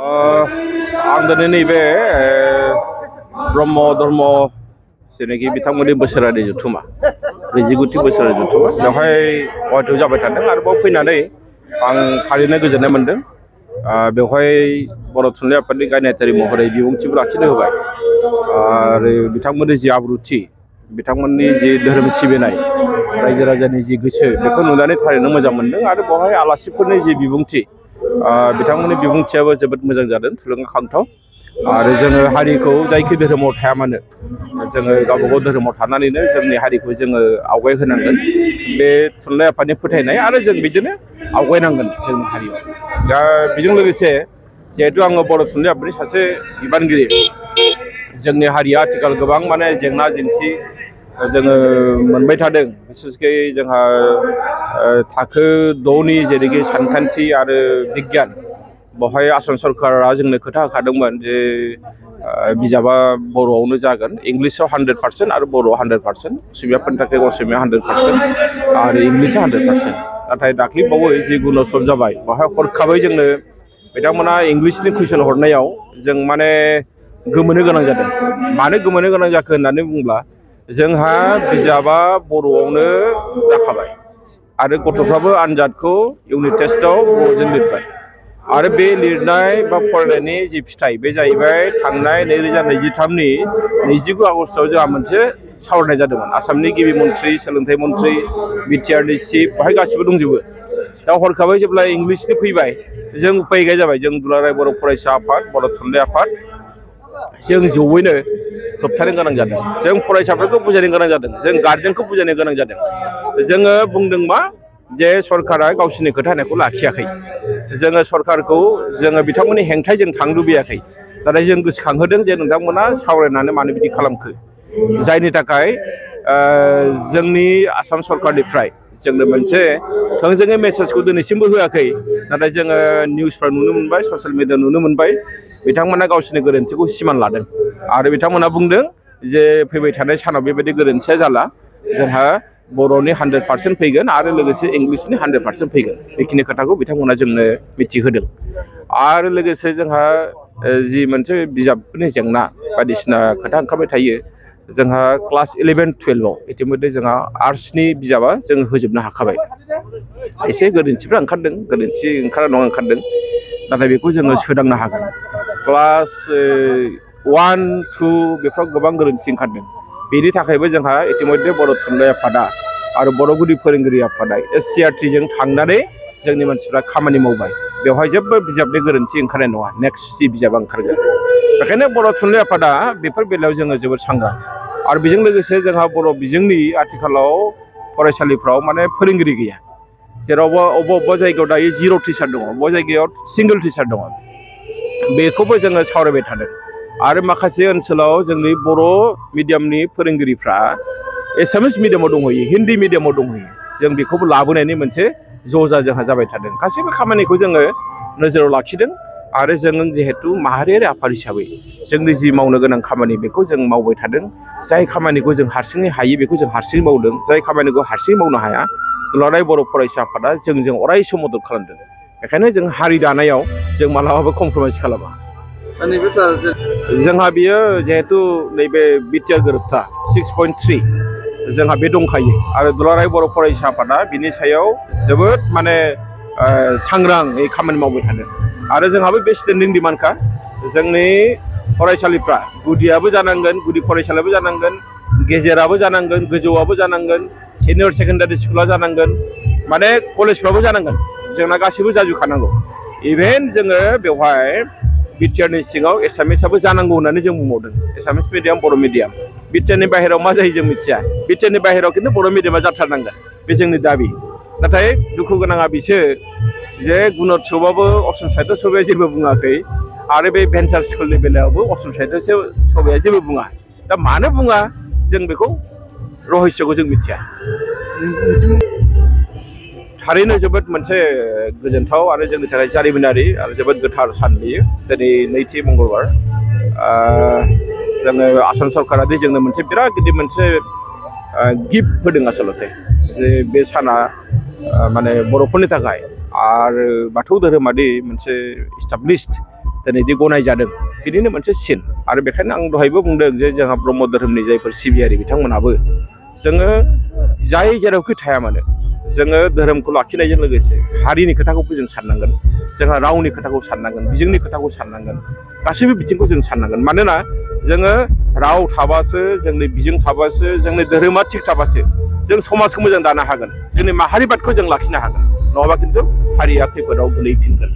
आं दिनै नैबे ब्रह्म धर्म जेनाखि बिथांमोननि बोसोरारि जथुमा 49थि बोसोरारि जथुमा बेवहाय गुवाहाटीआव जाबाय थादों आरो बाव फैनानै आं थारैनो गोजोननाय मोनदों। बेवहाय बर' थुनलाइ आफादनि गायनायतारि महरै बिबुंथिबो लाखिनो होबाय आरो बिथांमोननि जि आब्रुथि बिथांमोननि जि धोरोम सिबिनाय रायजो राजानि जि गोसो बेखौ नुनानै थारैनो मोजां मोनदों आरो बेवहाय आलासिफोरनि जि बिबुंथि बिथांमोननि बिबुंथियाबो जोबोद मोजां जादों थुलुंगाखांथाव आरो जोङो हारिखौ जायखि धोरोमाव थाया मानो जोङो गावबागाव धोरोमाव थानानैनो जोंनि हारिखौ जोङो आवगायहोनांगोन बे थुनलाइ आफादनि फोथायनाय आरो जों बिदिनो आवगायनांगोन जोंनि हारियाव। दा बेजों लोगोसे जिहेतु आङो बर' थुनलाइ आफादनि सासे बिबानगिरि जोंनि हारिया आथिखाल गोबां माने जेंना जेंसि जोङो मोनबाय थादों बिसेसकै जोंहा थाखो 6नि जेरैखि सानखान्थि आरो बिगियान बेवहाय आसाम सरकारा जोंनो खोथा होखादोंमोन जे बिजाबा बर'आवनो जागोन इंलिसाव 100% आरो बर'आव 100% असमियाफोरनि थाखाय असमिया 100% आरो इंलिसआ 100%। नाथाय दाख्लै बावै जि गुन'त्सब जाबाय बेवहाय हरखाबै जोंनो बिथांमोना इंलिसनि कुइसन हरनायाव जों माने गोमोनो गोनां जादों। मानो गोमोनो गोनां जाखो होननानै बुङोब्ला जोंहा बिजाबा बर'आवनो जाखाबाय आरो गथ'फ्राबो आनजादखौ इउनिट टेस्टआव बर'जों लिरबाय आरो बे लिरनाय बा फरायनायनि जि फिथाइ बे जाहैबाय थांनाय 2023नि 29 आगस्टआव जोंहा मोनसे सावरायनाय जादोंमोन। आसामनि गिबि मन्थ्रि सोलोंथाइ मन्थ्रि बिटिआरनि चिफ बेवहाय गासिबो दंजोबो। दा हरखाबै जेब्ला इंलिसनि फैबाय जों उपाय गैया जाबाय। जों दुलाराय बर' फरायसा आफाद बर' थुनलाइ आफाद जों जयैनो होबथानो गोनां जादों। जों फरायसाफोरखौ बुजायनो गोनां जादों, जों गार्जेनखौ बुजायनो गोनां जादों। जोङो बुंदों मा जे सरकारा गावसिनि खोथा होनायखौ लाखियाखै। जोङो सरकारखौ जोङो बिथांमोननि हेंथायै जों थांनो लुबैयाखै, नाथाय जों गोसोखांहोदों जे नोंथांमोना सावरायनानै मानो बिदि खालामखो, जायनि थाखाय जोंनि आसाम सरकारनिफ्राय जोंनो मोनसे थोंजोङै मेसेजखौ दिनैसिमबो होआखै। नाथाय जोङो निउसफ्राव नुनो मोनबाय, ससियेल मिडियायाव नुनो मोनबाय बिथांमोना गावसिनि गोरोन्थिखौ सिमान लादों आरो बिथांमोना बुंदों जे फैबाय थानाय सानाव बेबायदि गोरोन्थिया जाला, जोंहा बर'नि 100% फैगोन आरो लोगोसे इंलिसनि 100% फैगोन। बेखिनि खोथाखौ बिथांमोना जोंनो मिथिहोदों। आरो लोगोसे जोंहा जि मोनसे बिजाबफोरनि जेंना बायदिसिना खोथा ओंखारबाय थायो, जोंहा क्लास 11-12आव इतिमধ্যे जोंहा आर्ट्सनि बिजाबा जों होजोबनो हाखाबाय। एसे गोरोन्थिफ्रा ओंखारदों, गोरोन्थि ओंखारा नङा ओंखारदों, नाथाय बेखौ जोङो सोदांनो हागोन। क्लास 1-2 बेफ्राव गोबां गोरोन्थि ओंखारदों। बेनि थाखायबो जोंहा इतिमধ্যे बर' थुनलाइ आफादा आरो बर' गुदि फोरोंगिरि आफादा SCRT जों थांनानै जोंनि मानसिफ्रा खामानि मावबाय। बेवहाय जेबो बिजाबनि गोरोन्थि ओंखारनाय नङा, नेक्स्ट जि बिजाबा ओंखारगोन। बेखायनो बर' थुनलाइ आफादा बेफोर बेलायाव जोङो जोबोद सांग्रां। आरो बेजों लोगोसे जोंहा बर' बिजोंनि आथिखालाव फरायसालिफ्राव माने फोरोंगिरि गैया। जेरावबो अबेबा जायगायाव दायो 0 टिचार दङ, अबेबा जायगायाव सिंगल टिचार दङ। बेखौबो जोङो सावरायबाय थादों। आरो माखासे ओनसोलाव जोंनि बर' मिडियामनि फोरोंगिरिफ्रा एसामिस मिडियामाव दंहैयो, हिन्दी मिडियामाव दंहैयो। जों बेखौबो लाबोनायनि मोनसे जजा जोंहा जाबाय थादों। गासैबो खामानिखौ जोङो नोजोराव लाखिदों आरो जों जिहेथु माहारियारि आफाद हिसाबै जोंनि जि मावनो गोनां खामानि बेखौ जों मावबाय थादों। जाय खामानिखौ जों हारसिङै हायो बेखौ जों हारसिङै मावदों, जाय खामानिखौ हारसिङै मावनो हाया दुलाराय बर' फरायसा आफादा जोंजों अराय सम मदद खालामदों। बेखायनो जों हारि दानायाव जों मालाबाबो कमप्रमाइस खालामा। नैबे सार जोंहा बियो जिहेतु नैबे बिटिआर गोरोबथा 6.3 जोंहा बे दंखायो आरो दुलाराय बर' फरायसा आफादा बिनि सायाव जोबोद माने सांग्राङै खामानि मावबाय थादों। आरो जोंहाबो बे स्टेन्डिं डिमान्डखा जोंनि फरायसालिफ्रा गुदियाबो जानांगोन, गुदि फरायसालियाबो जानांगोन, गेजेराबो जानांगोन, गोजौआबो जानांगोन, सिनियर सेकेन्डारि स्कुला जानांगोन, माने कलेजफ्राबो जानांगोन। जोंना गासैबो जाजोबखानांगौ। इभेन जोङो बेवहाय बिटिआरनि सिङाव एसामिसाबो जानांगौ होननानै जों बुंबावदों। एसामिस मिडियाम, बर' मिडियाम। बिटिआरनि बाहेरायाव मा जायो जों मिथिया। बिटिआरनि बाहेरायाव खिन्थु बर' मिडियामा जाथारनांगोन, बे जोंनि दाबि। नाथाय दुखु गोनाङा बिसो जे गुणत्सबाबो असम साहित्य सभाया जेबो बुङाखै आरो बे भेन्सार स्कुलनि बेलायावबो असम साहित्य सभाया जेबो बुङा। दा मानो बुङा जों बेखौ रहस्यखौ जों मिथिया। थारैनो जोबोद मोनसे गोजोनथाव आरो जोंनि थाखाय जारिमिनारि आरो जोबोद गोथार सान बियो। दिनै नैथि मंगलबार जोङो आसाम सरकारा जोंनो मोनसे बिराद गिदिर मोनसे गिफ्ट होदों आसलते, जे बे साना माने बर'फोरनि थाखाय आरो बाथौ धोरोमारि मोनसे इस्टाब्लिश्ड दिनैदि गनाय जादों बिनिनो मोनसे सिन आरो बेखायनो आं दहायबो बुंदों जे जोंहा ब्रह्म धोरोमनि जायफोर सिबियारि बिथांमोनाबो जोङो जाय जेरावखि थाया मानो जोङो धोरोमखौ लाखिनायजों लोगोसे हारिनि खोथाखौबो जों साननांगोन जोंहा रावनि खोथाखौ साननांगोन बिजोंनि खोथाखौ साननांगोन गासैबो बिथिंखौ जों साननांगोन मानोना जोङो राव थाबासो जोंनि बिजों थाबासो जोंनि धोरोमा थिग थाबासो जों समाजखौ मोजां दानो हागोन जोंनि माहारिबादखौ जों लाखिनो हागोन नङाबा खिन्थु हारिया खैफोदाव गोलैफिनगोन